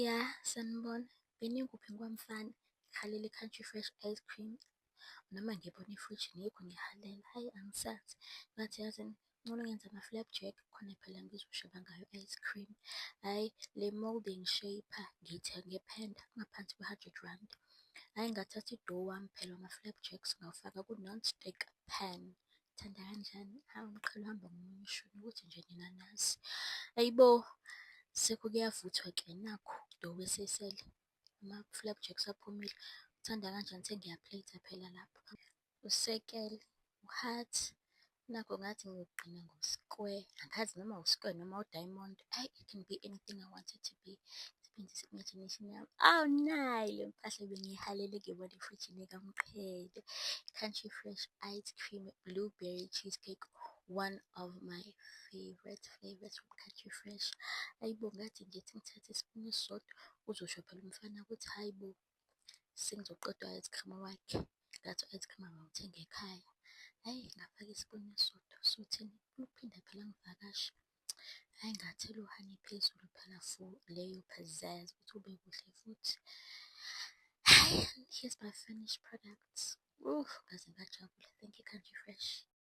Ya, sanibona. Benikuphi kwamfana? Ngihalela i-Country Fresh ice cream. Noma ngibona efrijini yikho ngiyihalela, hhayi angisazi. Ngathi yazini, ngcono ngenze ama-flapjack khona phela ngizosheba ngayo i-ice cream. Hhayi le moulding shaper ngiyithenge ePenda, kungaphansi kwe-hundred randi. Hhayi ngathatha i-dough wami phela wama-flapjacks ngawufaka ku-non-stick pan. Ngithanda kanjani? Hawu umqhele uhamba ngomunye ushuni ukuthi nje nina anazi. Hhayi bo, sekuyavuthwa-ke nakhu dough esesele, ama-flapjacks aphumile. Uthanda kanjani sengiya-plate-a phela lapho. Usekele, u-heart, nakhu ngathi ngiyogqina ngo-square, angazi noma u-square noma u-diamond. Hhayi, it can be anything I want it to be. Ngisebenzise i-imagination yami. Awu nayi le mpahla ebengiyihalela ngiyibona efrijini likaMqhele. Country Fresh Ice Cream Blueberry Cheesecake, one of my favourite flavours from Country Fresh. Hhayi bo, ngathi ngithi ngithathe isipuni esisodwa, uzosho phela umfana ukuthi hhayi bo, sengizoqeda u-ice cream wakhe. Ngathi u-ice cream akawuthenga ekhaya. Hhayi, ngafaka isipuni esisodwa, usuthini? Ufuna ukuphinda phela angivakashe. Hhayi, ngathela u-honey phezulu phela for leyo pizzazz ukuthi kube kuhle futhi. Hhayi, here's my finished product. Ngaze ngajabula. Thank you, Country Fresh.